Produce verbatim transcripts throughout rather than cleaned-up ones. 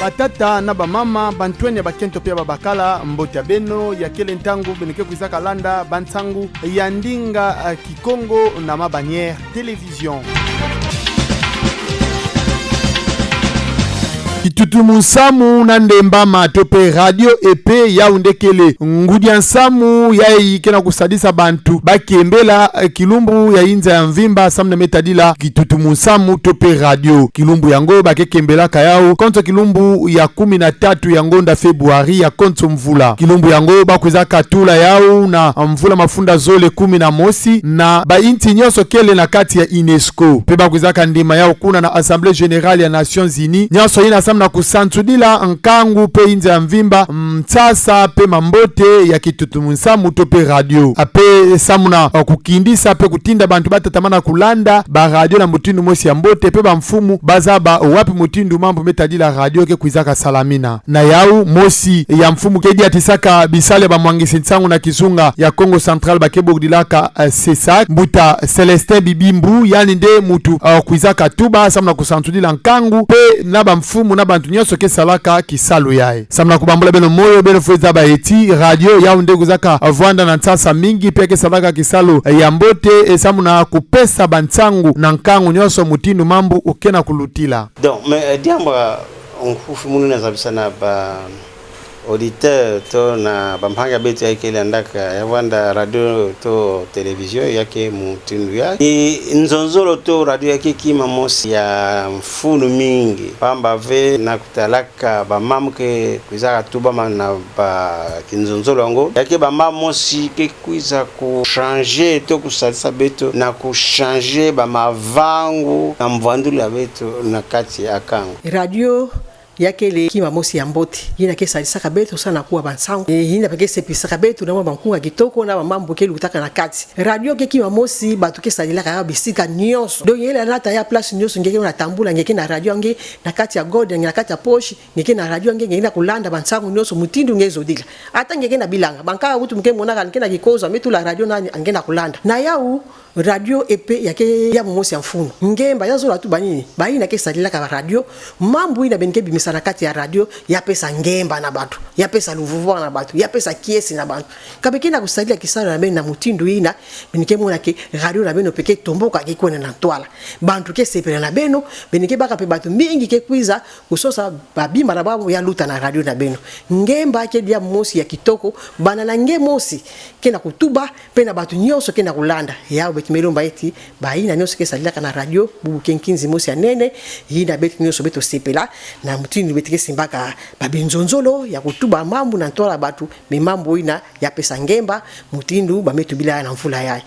Batata na bamama, bantwenya ya bakento pe ya babakala, mbote ya beno, ya kele ntangu beno ke kwizaka landa bansangu ya ndinga, eh, Kikongo na Ma Bannière Télévision. Kitutu munsamu na ndembama to pe Radio Épée, yau nde kele ngudi ya nsamu yayi ke na kusadisa bantu ba kembela, eh, kilumbu ya inza ya mvimba samu na me tadila kitutu munsamu to pe radio. Kilumbu yango ba ke kembelaka yau konso kilumbu ya kumi na tatu ya ngonda Februari ya konso mvula. Kilumbu yango ba kwizaka tula yau na mvula mafunda zole kumi na mosi na bainsi nyonso kele na kati ya UNESCO. Pe ba kwizaka ndima yau kuna na Assemblée Générale ya Nations Unies. Nyonso yina samu na kusansudila nkangu pe inza ya mvimba, nsasa pe mambote ya kitutu munsamu to pe radio. A pe samu na, uh, kukindisa pe kutinda bantu ba tatamana kulanda ba radio na mutindu mosi ya mbote pe bamfumu ba zaba wapi mutindu mambu me tadila radio ke kwizaka salamina. Na yau, mosi ya mfumu ke diatisaka bisalu ya bamwangisi nsangu na kizunga ya Kongo Central ba ke bokudilaka, eh, CESAC, mbuta Célestin Bibimbu, yandi nde muntu, eh, kwizaka tuba samu na kusansudila nkangu pe na bamfumu na bantu nyonso ke salaka kisalu yayi. Samu na kubambula beno moyo, beno fwe zaba eti radio yau nde kwizaka, eh, vwanda na nsasa mingi pe ke salaka kisalu, eh, ya mbote, eh, samu na kupesa bansangu na nkangu nyonso mutindu mambu ke na kulutila. Donc, mais, eh, diambu nkufi munu na zabisa na ba auditeur to na bampangi ya beto ya ke landaka, ya vwanda radio to télévision ya ke mutindu ya. I nzonzolo to radio ya ke kima mosi ya mfunu mingi. Pamba ve na kutalaka bamambu ke kwizaka tubama na ba kinzonzolo yango. Ya ke bamambu mosi ke kwiza kuchanger to kusalisa beto na kuchanger bamavangu na mvwandulu ya beto na kati ya kangu. Radio ya kele kima mosi ya mbote, yina ke salisaka beto samu na kuwa bansangu. E, yina pe ke sepisaka beto na mwa bankunga kitoko na bamambu ke lutaka na kati. Radio ke kima mosi bantu ke salilaka yau bisika nyonso. Donc, nge lenda nata ya place nyonso, nge ke na tambula, nge ke na radio nge na kati ya gourde, nge na kati ya poche, nge ke na radio nge, nge na kulanda bansangu nyonso mutindu nge zodila. Ata nge ke na bilanga, bankaka kutu mu ke monaka, nge ke na kikozo, me tula radio na nge na kulanda. Na yau, Radio Épée ya ke diambu mosi ya mfunu. Ngemba ya zola tuba nini? Bayina ke salilaka ba radio, mambu yina beno ke bimisa na kati ya radio, ya pesa ngemba na bantu, ya pesa luvuvwa na bantu, ya pesa kiese na bantu. Ka beno ke na kusadila kisalu na beno na mutindu yina, beno ke mona ke radio na beno pe ke tomboka, ke kwenda na ntwala. Bantu ke sepela na beno, beno ke baka pe bantu mingi ke kwiza kusosa ba bima na babo ya luta na radio na beno. Ngemba ke diambu mosi ya kitoko, banda na nge mosi ke na kutuba, pe na bantu nyonso ke na kulanda. Yau beto me lomba eti, bayina nyonso ke salilaka na radio, bubu ke nkinzi mosi ya nene, yina beto nyonso beto sepela, na mutindu beto ke simbaka ba binzonzolo ya kutuba mambu na ntwala bantu, me mambu yina ya pesa ngemba, mutindu ba me tubila na mvula yayi.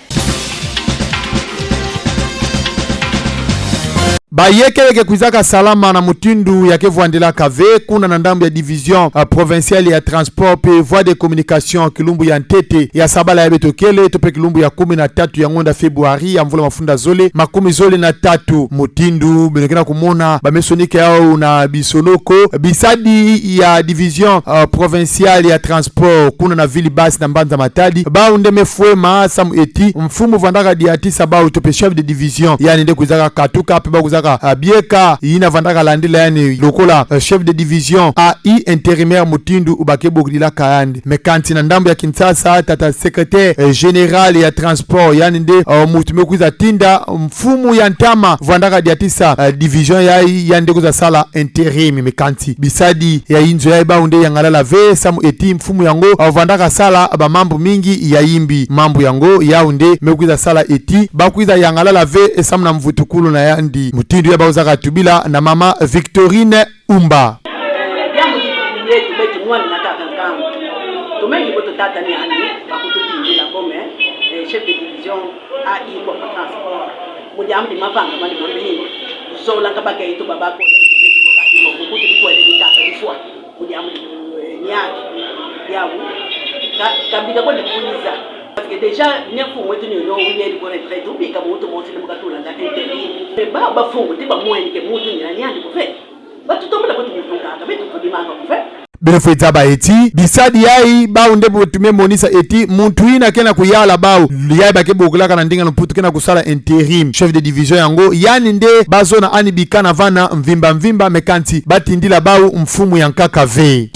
Bayekele ke kwizaka salama na mutindu ya ke vwandilaka ve kuna na ndambu ya division, euh, provinciale ya transport pe voies de communication, kilumbu ya ntete ya sabala yayi beto kele, to pe kilumbu ya kumi na tatu ya ngonda Februari ya mvula mafunda zole makumi zole na tatu. Mutindu beno ke na kumona, ba me sonika yau na bisonoko, bisadi ya division, euh, provinciale ya transport kuna na ville basse na mbanza Matadi, bau nde me fwema samu eti mfumu vwandaka diatisa bau to pe chef de division, yandi nde kwizaka katuka pe ba kwizaka, euh, bieka yina vwandaka landila yandi lokola, euh, chef de division A I intérimaire mutindu ba ke bokudilaka yandi. Me kansi na ndambu ya Kinshasa, tata secrétaire, euh, général ya transport, yandi nde, euh, muntu me kwiza tinda mfumu ya ntama vwandaka diatisa, euh, division yayi, yandi nde kwiza sala intérim. Me kansi bisadi ya inzo yayi bau nde yangalala ve samu eti mfumu yango, euh, vwandaka sala ba mambu mingi ya yimbi. Mambu yango yau nde me kwiza sala eti ba kwiza yangalala ve samu na mvutukulu na yandi. Mutindu yayi ba kwizaka tubila na mama Victorine Umba. Diambu di tukumie tube tunwani na tata nkangu. Tumengi kwetu tata ni ani, bakututindila comme, eh, chef de division A I kwa transport. Mu diambu di mavanga mani mamengo. Zola kabaka itu babako. Kukutu bikwele bitaka bifwa. Mu diambu di, eh, nyaki. Diambu. Ka, kabika kwa dikuliza. Parce que déjà, ni mfumu wetu ni yo, ni yeri kwa retraite. Ubika muntu mosi ni mu katula nda intérim. Ba, bafungwa, ti bamweni ke muntu ni na nyandi kuve. Batutombela kwetu muntu nkaka, beto tudimanga kuve. Beno fwe zaba eti, bisadi yayi, bau nde beto me monisa eti, muntu yina ke na kuyala bau, yayi ba ke bokilaka na ndinga ya Mputu ke na kusala intérim, chef de division yango, yandi nde bazona ani bikana vana mvimba mvimba, me kansi batindila bau mfumu ya nkaka ve.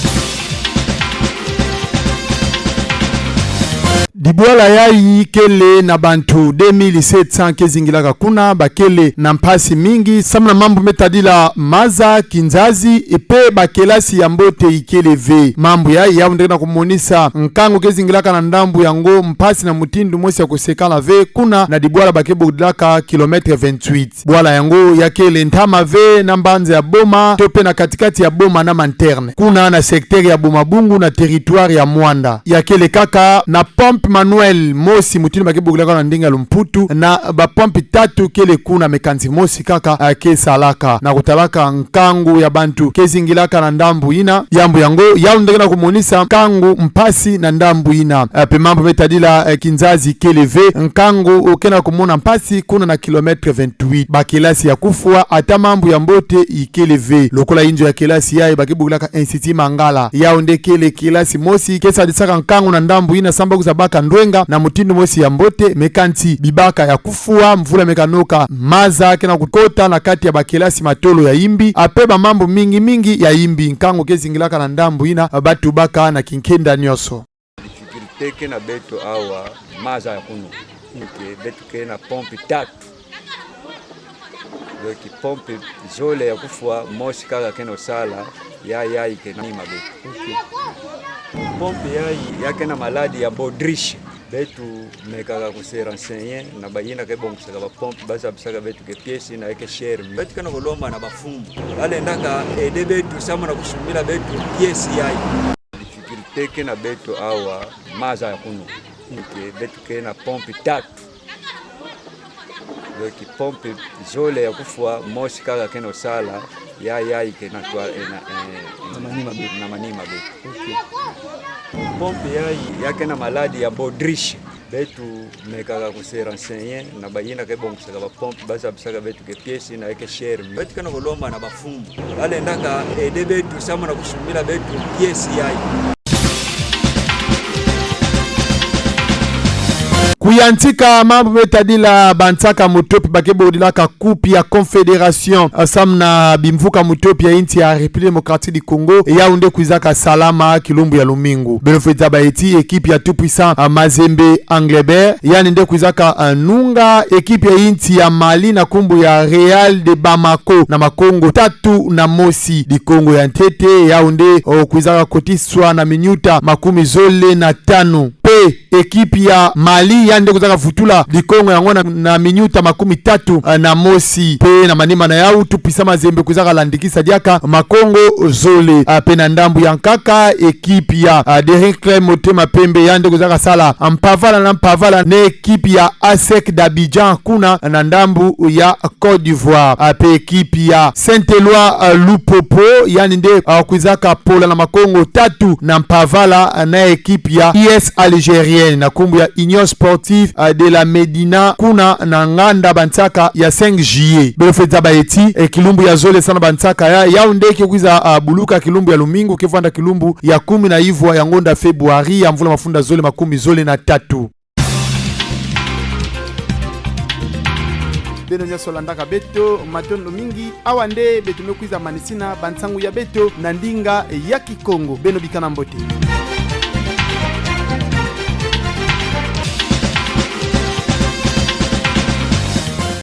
Dibwala yayi kele na bantu deux mille sept cents ke zingilaka kuna, bakele na mpasi mingi, samu na mambu me tadila maza, kinzazi, mpe bakelasi ya mbote ikele ve. Mambu yayi yau nde ke na kumonisa nkangu ke zingilaka na ndambu yango mpasi na mutindu mosi ya kusekala ve, kuna na dibwala ba ke bokilaka kilomètre vingt-huit. Bwala yango ya kele ntama ve na mbanza ya Boma, to mpe na kati-kati ya Boma na Manterne. Kuna na secteur ya Boma Bungu na territoire ya Muanda. Ya kele kaka na pompe manuelle mosi mutindu ba ke bokilaka na ndinga ya Lumputu, na ba pompe tatu kele kuna, me kansi mosi kaka, ah, ke salaka. Na kutalaka nkangu ya bantu ke zingilaka na ndambu yina, yambu yango yau nde ke na kumonisa nkangu mpasi na ndambu yina. Ah, mpe mambu me tadila, eh, kinzazi kele ve, nkangu ke na kumona mpasi kuna na kilomètre vingt-huit. Bakelasi ya kufwa, ata mambu ya mbote ikele ve. Lokola inzo ya kelasi yayi ba ke bokilaka Institut Mangala, yau nde kele kelasi mosi ke sadisaka nkangu na ndambu yina, samu ba kwiza baka ndwenga na mutindu mosi ya mbote, me kansi bibaka ya kufwa, mvula me kanoka, maza ke na kukota na kati ya bakelasi, matolo ya imbi, ah, mpe bamambu mingi mingi ya imbi. Nkangu ke zingilaka na ndambu yina, ah, ba tubaka na kinkenda nyonso. Difficulté ke na beto awa, maza ya kuno. Ke beto ke na pompe tatu. Donc pompe zole ya kufwa, mosi kaka ke na kusala, ya, yayi ke na manima beto. Pompe yayi, ya ke na maladie ya baudruche. Beto mekaka ku se renseigner na bayina ke bongisaka ba pompe, ba zabisaka beto ke pièce yina ke cher. Beto ke na kulomba na bamfumu ba lendaka aider beto samu na kusumbila beto pièce yayi. Difficulté ke na beto awa, maza ya kuno. Ke beto ke na pompe tatu. Donc pompe zole ya kufwa, mosi kaka ke na kusala, ya, yayi ke na twa, eh, na, eh, eh, na manima beto. Na manima beto. Pompe yayi, ya ke na maladie ya baudruche. Beto mekaka ku se renseigner na bayina ke bongisaka ba pompe, ba zabisaka beto ke pièce yina ke cher. Beto ke na kulomba na bamfumu ba lendaka aider beto samu na kusumbila beto pièce yayi. Kuyantika mambu me tadila bansaka mutopi ba ke bokilaka Coupe ya Confédération, ah, samu na bimvuka mutopi ya insi ya République Démocratique du Congo, yau nde kwizaka salama kilumbu ya lumingu. Beno fwe zaba eti équipe ya Tout-Puissant, ah, Mazembe Englebert, yandi nde kwizaka, ah, nunga équipe ya insi ya Mali na nkumbu ya Real de Bamako na makongo tatu na mosi. Dikongo ya ntete, yau nde, oh, kwizaka kotiswa na minuta makumi zole na tanu. Mpe équipe ya Mali, yandi nde kwizaka vutula dikongo yango na, na minuta makumi tatu, eh, na mosi. Mpe na manima na yau, Tout-Puissant Mazembe kwizaka landikisa diaka makongo zole. Eh, mpe na ndambu ya nkaka, équipe ya, eh, Daring Club Motema Pembe, yandi nde kwizaka sala mpavala na mpavala na équipe ya ASEC d'Abidjan, kuna na ndambu ya Côte d'Ivoire. Eh, mpe équipe ya Saint-Éloi, eh, Lupopo, yandi nde, eh, kwizaka pola na makongo tatu na mpavala, eh, na équipe ya U S Algérienne na nkumbu ya Union Sportive, eh, de la Médina, kuna na nganda bansaka ya cinq juillet. Beno fwe zaba eti, eh, kilumbu ya zole samu na bansaka ya, yau nde ke kwiza, ah, buluka kilumbu ya lumingu, ke vwanda kilumbu ya kumi na ivwa ya ngonda Februari ya mvula mafunda zole makumi zole na tatu. Beno nyonso landaka beto, matondo mingi. Awa nde beto me kwiza manisina bansangu ya beto na ndinga ya Kikongo. Beno bikana mbote.